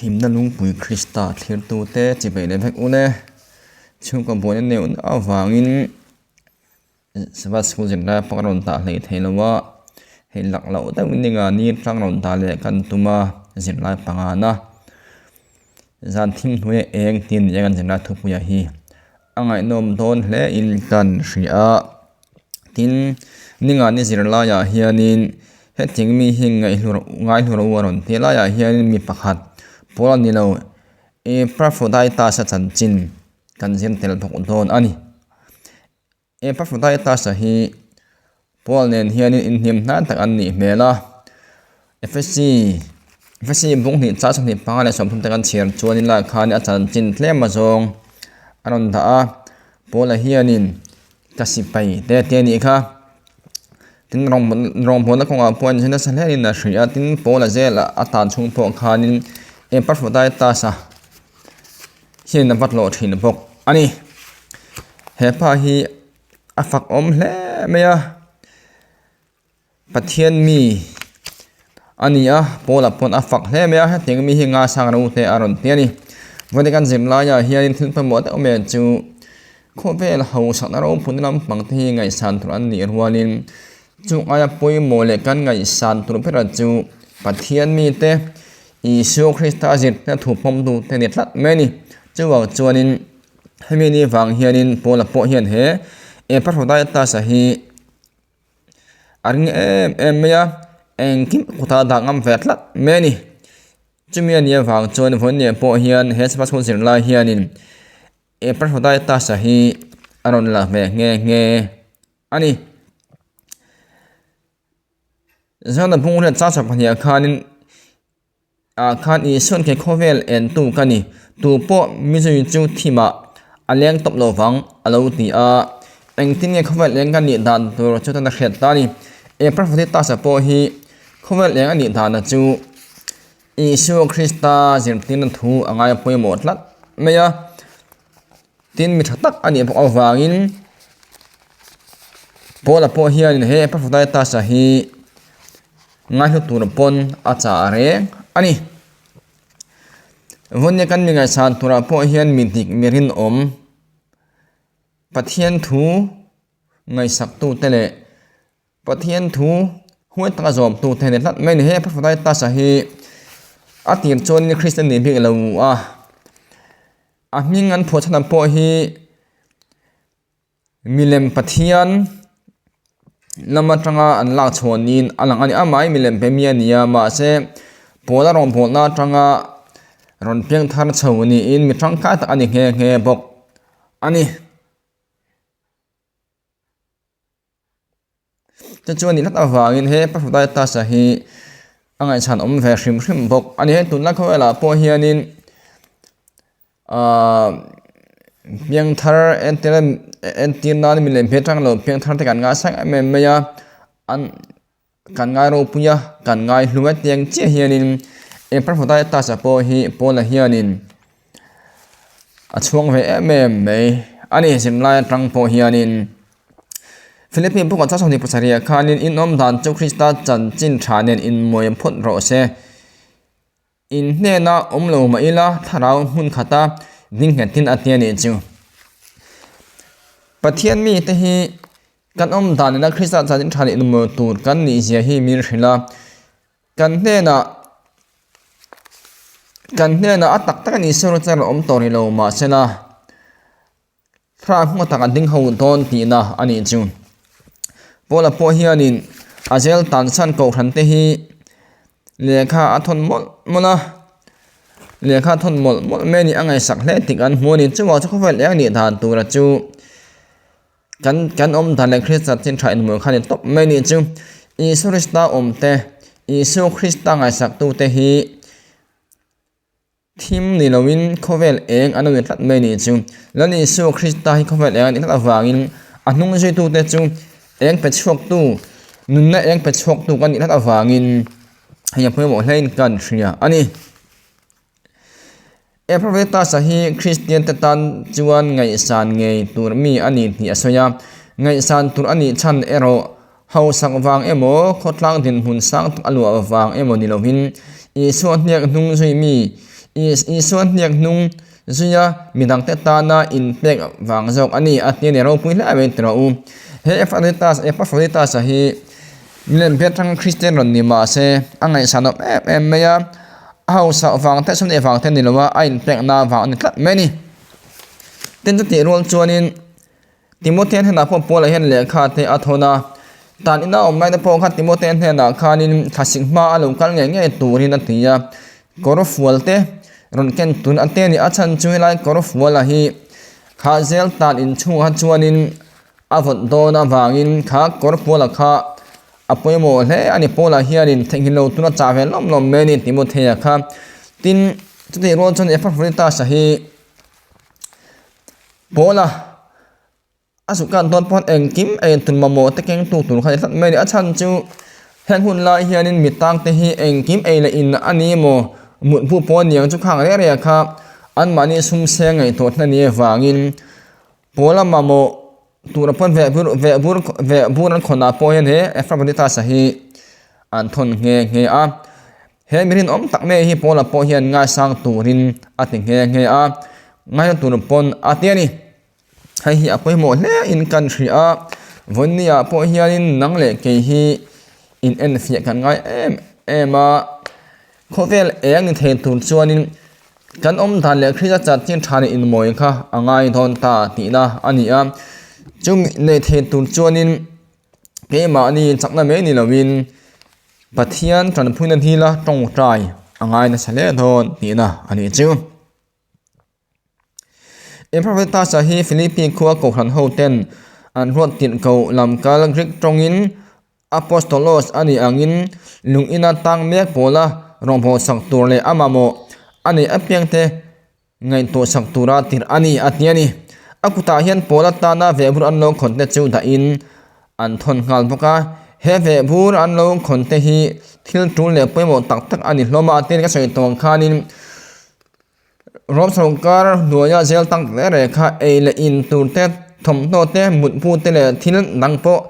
Himna lungpui Krista thlirtute chibai leh vek ule. Chhungkaw buaina neuh avangin Sabbath School zirlai pawh ka rawn dah hlei thei lo a, hei lak loh deuh ninga ni tlang rawn dah leh kan tum a zirlai pangana. Zan thim hnuaia eng tih a ni a kan zirlai thupuia hi a ngaihnawm dawn hle in kan hria a. Tin, ninga ni zirlaiah hianin hetiang mi hi ngaihlu rawh u a rawn tih laiah hianin mi pakhat pawl a ni lo, Epaphroditus-a chanchin kan zir tel bawk dawn a ni. Epaphroditus-a hi Paul nen hianin inhniam hnan tak an nih hmel a, Ephesi Ephesi bung hnih char 25 leh 30 te kan chhiar chuanin lai khan a chanchin tlem azawng a rawn dah a, Paul-a hianin Ka sipai te te a nih kha. Tin rawngbawlna kawngah pawh a inzui nasa hle niin a hria a, tin Paula zel a tan chhung pawh khanin Epaphroditus-a hian a va tlawh thin bawk a ni. He pa hi a fak awm hle mai a. Pathian mi a ni a, Paula pawn a fak hle mai a, hetiang mi hi ngaisang ro te a rawn ti a ni. Vawite kan zir laiah hianin thil pawimawh deuh mai chu khawvel hausakna ropuina lampang te hi ngaihsan tur an nih rualin chung aia pawimawh leh kan ngaihsan tur ber chu Pathian mite Isua Krista zirtirna thu pawmtu te ni tlat mai a ni. Chuvang chuanin hemi ni vang hianin Paula pawh hian he Epaphroditus-a hi A ring em em mai a, engkim kutah dah ngam ve tlat mai a ni. Chumi a nih avang chuan vawiin pawh hian he Sabbath school zirlai hianin Epaphroditus-a hi a rawn la ve nghe nghe a ni. Zana bungrua char pahnih ah khanin ah khan Isuan ke khawvel entu ka ni, tu pawh mizui chu thimah a leng tawp lo vang a lo ti a, engtin nge khawvel eng ka nih dan tur chu tan a hriat ta a ni. Epaphroditus-a pawh hi khawvel eng a nih dana chu Isua Krista zirtirna thu a ngai pawimawh tlat mai a, tin mi tha tak a nih bawk avangin Paula pawh hianin he Epaphroditus-a hi Ngaihlu tur pawn a chah reng a ni. Vawinia kan mi ngaihsan turah pawh hian mi dik mi rinawm Pathian thu ngaihsaktu te leh Pathian thu huai taka zawmtu te ni tlat mai a ni. He Epaphroditus-a hi a tir chuan Kristian nih bik lo a, a hming an phuah chhan ang pawh hi Milem Pathian lam atanga an lak chhuah niin a lang a ni. Amah hi milem pe mi a ni a, mahse Paula rawngbawlna atanga rawn piang thar chho niin mi tangkai tak a ni nghe nghe bawk a ni. Chu chuan nih tlat avangin he Epaphroditus-a hi a ngaihchhan awm ve hrim hrim bawk a ni. Hei tunlai khawvelah pawh hianin Ahh piangthar entir entir nan milem hi atang lo piangthar te kan ngaisang em em mai a an kan ngai ropui a kan ngai hlu a tiang chiah hianin Epaphroditus a pawh hi Paula hianin a chhuang ve em em mai a ni zirlai atang pawh hianin Philippine bawk ah 27 khanin inawm dan chu Krista chanchin tha nen inmuai phawt rawh se. In hnena awm lo mah ila thlarau hmun khata ding nghetin a tia nih chu. Pathian mite hi kan awm dan ina Krista chanchin tha leh inmawi tur kan nih zia hi min hrilh a. Kan hnenah kan hnenah a tak tak a nih sawi char a awm tawh rih lo mahsela thlarau hmun tak a ding ho dawn tihna a nih chu. Paula pawh hianin a zel tansan kohhran te hi lehkha a thawn mawlh mawlh a, lehkha a thawn mawlh mawlh mai a ni a ngaihsak hle tih kan hmu a ni. Chuvang chu khawvel eng nih dan tura chu kan kan awm dan leh Krista chin tha inhmuh kha a ni tawp mai a nih chu. Isua Krista awm te, Isua Krista ngaihsak tute hi Thim ni loin khawvel eng an lo ni tlat mai ni chu. Lal Isua Krista hi khawvel eng a nih tlat avangin a hnung zuitute chu eng pe chhuaktu, nunna eng pe chhuaktu kan nih tlat avangin hei a pawimawh hlein kan hria a ni. Epaphroditus-a hi Kristiante tan chuan ngaihsan ngei tur mi a ni tih a sawi a, ngaihsan tur a nih chhan erawh Hausak vang emaw, khawtlang dinhmun sang tak a luah vang emaw ni lovin, Isua hniak hnung zui mi, Isua hniak hnung zuia midangte tana inpek vang zawk a ni a ti a ni. Ropui hle mai tawh u. He Epaphroditus Epaphroditus-a hi milem biak atanga Kristian rawn ni mah se a ngaihsan awm em em mai a, a hausak vang te sum neih vang te ni lo a, a inpekna vang a ni tlat mai a ni. Tin chutih rual chuanin Timothea hnenah pawh Paula hian lehkha te a thawn a, tan ina awm laite pawh kha Timothea hnenah khanin thlasik hma a lo kal ngei ngei turin a ti a, kawr fual te rawn ken tun a te a ni. A chhan chu helai kawr fuala hi kha zel tan inchhungah chuanin a vawt dawn avangin kha kawr fuala kha a pawimawh hle a ni. Paula hianin theihnghilh lo tuna chah ve lawm lawm mai a ni Timothea kha. Tin, chutih rual chuan Epaphroditus-a hi Paula a zuk kan dawn pawn engkim ei tur mamawh te keng tu tur kha ni tlat mai a ni. A chhan chu heng hun lai hianin mi tang te hi engkim ei leh in a ni emaw mutbu pawh a niang chu khang reng reng kha anmahni sum seng ngaihtuah thin a ni avangin Paula mamawh tura pawn veh bur veh bur veh bur an khawn ah pawh hian he Epaphroditus-a hi an thawn nghe nghe a. He mi rinawm tak mai hi Paula pawh hian ngaisang turin a ti nghe nghe a, ngaina tur pawn a ti a ni. Hei hi a pawimawh hle in kan hria a, vawinia ah pawh hianin nang leh kei hi in enfiah kan ngai em em a, khawvel eng ni thei tur chuanin kan awm dan leh Krista chanchin tha leh inmawi kha a ngai dawn ta tihna a ni a, chumi nei thei tur chuanin keimahni chakna mai ni lovin Pathian tanpuina dila tawngtai a ngai nasa hle dawn tihna a nih chu. Epaphroditus-a hi Philippi khua kohhran ho ten an ruat tirh ko lam kal Greek tawngin Apostolos a nih angin lung ina tang mek pawla rawngbawlsak tur leh a mamawh a neih apiang te Ngaihtuah sak tura tirh a ni a ti a ni. A kutah hian pawl atana vehbur an lo khawn te chu dahin an thawn nghal bawk a. He vehbur an lo khawn te hi thil tul leh pawimawh tak tak a ni hlawm a, tin ka sawi tawh ang khanin Rom sorkar hnuaia zel tak reng reng kha ei leh in tur te, thawmhnaw te, mutbu te leh thil dang pawh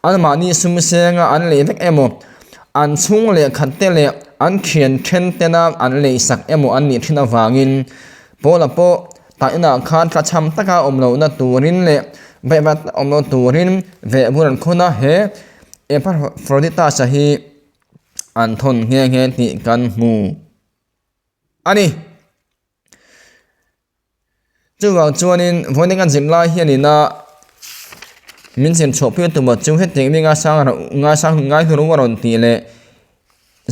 anmahni sum senga an lei vek emaw An chhung leh khat te leh an thian then tena an leisak emaw an nih thin avangin Paula pawh tainah khan tlachham taka awm lohna turin leh vaihvat awm loh turin vehbur an khawn a, he Epaphroditus-a hi an thawn nghe nghe tih kan hmu a ni. Chuvang chuanin vawiin kan zir lai hianin a min zir chhuah pui tumah chu hetiang mi ngaisang ngaisang ngai hlur a rawn tih leh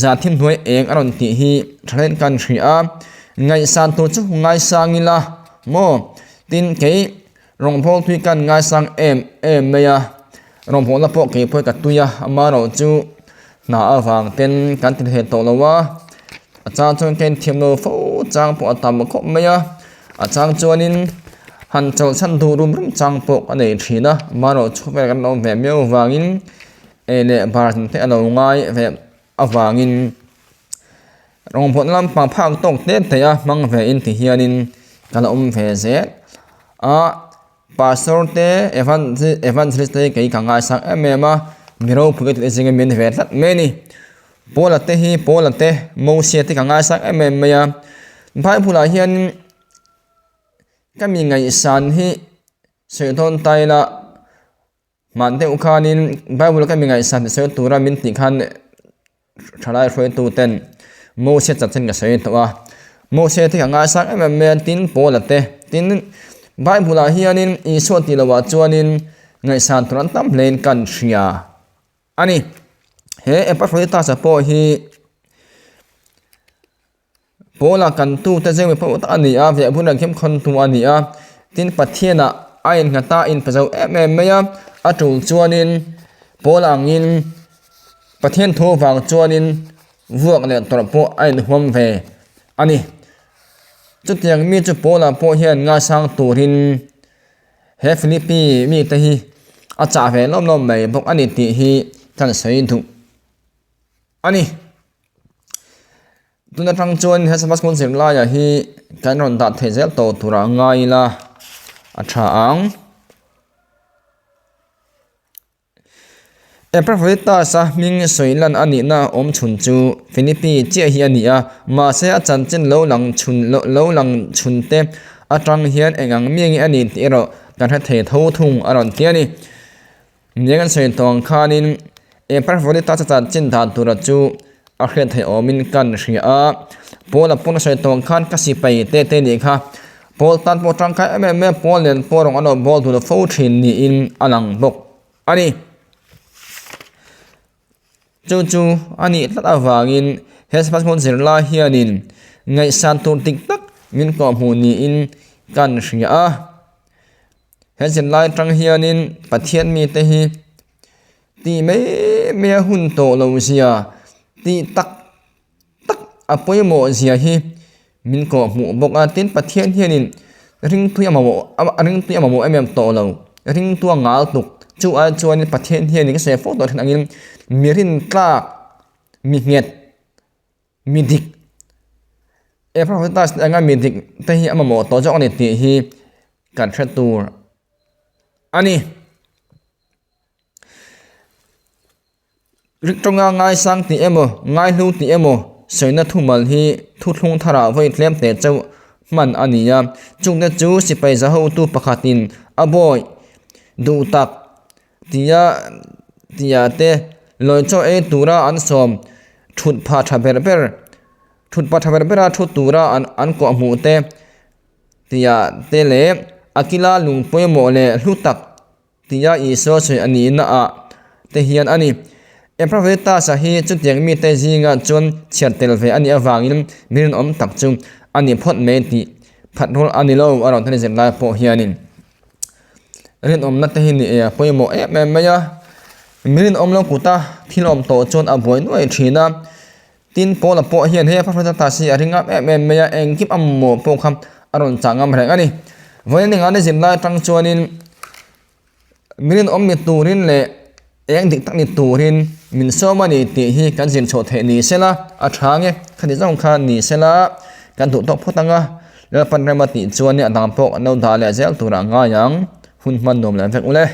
zah thim hnuai eng a rawn tih hi tha hlein kan hria a, ngaihsan tur chu ngaisang ila maw tin kei rawngbâwl tui kan ngaisang em em mai a, rawngbâwlna pawh kei pawh ka tui a amaherawh chu hna avang ten kan ti thei tawh lo a. A chang chuan ka inthiam lo fo chang pawh a tam khawp mai a, a chang chuanin han chawlhsan duh rum rum chang pawh ka nei thin a, amaherawh chu vel kan lo ve miau avangin ei leh bar te a lo ngai ve avangin rawngbawlna lampang phak tawk te te a hmang ve in ti hianin ka la awm ve zel a. Pastor te Evangelist te kei ka ngaisang em em a, mi ropui ka tih zinga min ve tlat mai a ni. Paula te hi Paula te Mosia te ka ngaisang em em mai a, Bible ah hian ka mi ngaihsan hi sawi dawn ta ila Hman deuh khanin Bible ka mi ngaihsan ti sawi tura min tih khan thalai hruaitu ten Mose chanchin ka sawi tawh a. Mose te ka ngaisang em em mai a, tin Paula te, tin Bible ah hianin Isua tih lohah chuanin ngaihsan tur an tam hlein kan hria a ni. He Epaphroditus-a pawh hi Paula kan tute zeu mi pawimawh tak a ni a, vehbun reng hian khawntu a ni a, tin Pathianah a innghat a, a inpe zo em em mai a, a tul chuanin Paula angin Pathian thu vang chuanin vuak leh tawrh pawh a inhuam ve a ni. Chutiang mi chu Paula pawh hian ngaisang turin he Philippi mite hi a chah ve lawm lawm mai bawk a ni tih hi kan sawi duh a ni. Tun atang chuan he Sabbath School zirlaia hi kan rawn dah theih zel tawh turah ngai ila a tha ang. Epaphroditus-a hming sawi lan a nihna awm chhun chu Philippi chiah hi a ni a, mahse a chanchin lo lang chhun lo lang chhun te atang hian eng ang mi nge a ni tih erawh kan hre thei tho thung a rawn ti a ni. Nia kan sawi tawh ang khanin Epaphroditus-a chanchin dan tura chu a hriat theih awmin kan hria a, Paul-a pawn a sawi tawh ang khan ka sipai te te nih kha Paul tan pawh tangkai em em mai a, Paul nen pawh rawng an lo bawl dun fo thin niin a lang bawk a ni. Chu chu a nih tlat avangin he Sabbath zirlai hianin ngaihsan tur dik tak min kawhhmuh niin kan hria a. He zirlai atang hianin Pathian mite hi tih mai mai a hun tawh lo zia tih tak tak a pawimawh zia hi min kawhhmuh bawk a. Tin, Pathian hianin ringtui a mamawh a ringtui a mamawh em em tawh lo. Ringtu a ngal tuk. Chu ai chuanin Pathian hianin ka sawi fo tawh thin angin mi rintlak, mi nghet, mi dik, Epaphroditus te anga mi dik te hi a mamawh tawh zawk a ni tih hi kan hre tur a ni. Rik tawnga ngaisang tih emaw, ngaihlu tih emaw sawina thumal hi thuthlung tharah vawi tlem teh chauh hman a ni a. Chungte chu sipai za hotu pakhatin a bawi duh tak tia tia te lawi chaw ei tura an sawm thut pha tha ber ber thut pha tha ber bera thu tura an an kawhhmuh te tia te leh a kila lung pawimawh leh hlu tak Tia Isua sawi a nihna ah te hian a ni. Epaphroditus-a hi chutiang mite zingah chuan chhiar tel ve a nih avangin mi rinawm tak chu a ni phawt mai tih phat rual a ni lo a rawn thlen zirlai pawh hianin rinawmna te hi ni e a pawimawh em em mai a. Mi rinawm lo kuta thil awm tawh chuan a buai nuai thin a. Tin, Paula pawh hian hei Epaphroditus hi a ring ngam em em mai a, engkim a mamawh pawh kha a rawn chah ngam reng a ni. Vawiin engah zirlai atang chuanin Mi rinawm ni turin leh eng dik tak ni turin min sawm a ni tih hi kan zir chhuah theih ni sela a tha nge khati zawng kha ni sela kan duh tawk phawt ang a, Lalpan rema tih chuan a dang pawh an lo dah leh zel turah ngai ang, hun hman nuam leh vek ule.